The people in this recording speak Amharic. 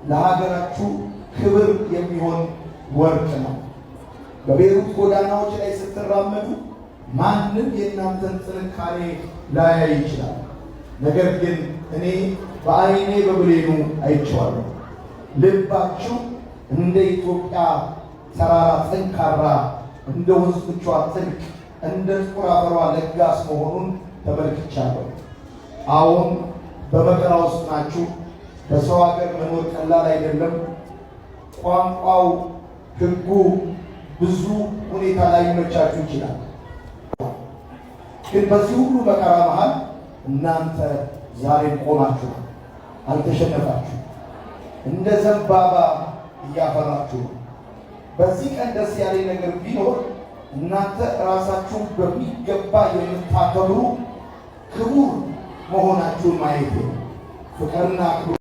ለሀገራችሁ ክብር የሚሆን ወርቅ ነው። በቤሩት ጎዳናዎች ላይ ስትራመዱ ማንም የእናንተን ጥንካሬ ላያይ ይችላል። ነገር ግን እኔ በዓይኔ በብሌኑ አይቼዋለሁ። ልባችሁ እንደ ኢትዮጵያ ተራራ ጠንካራ፣ እንደ ወንዞቿ ጥልቅ፣ እንደ ጥቁር አፈሯ ለጋስ መሆኑን ተመልክቻለሁ። አሁን በመከራ ውስጥ ናችሁ። በሰው ሀገር መኖር ቀላል አይደለም። ቋንቋው፣ ሕጉ፣ ብዙ ሁኔታ ላይመቻችሁ ይችላል። ግን በዚህ ሁሉ መከራ መሃል እናንተ ዛሬም ቆማችኋል፣ አልተሸነፋችሁ። እንደ ዘንባባ እያፈራችሁ ነው። በዚህ ቀን ደስ ያለኝ ነገር ቢኖር እናንተ ራሳችሁን በሚገባ የምታከብሩ ክቡር መሆናችሁን ማየት ነው። ፍቅርና ክብር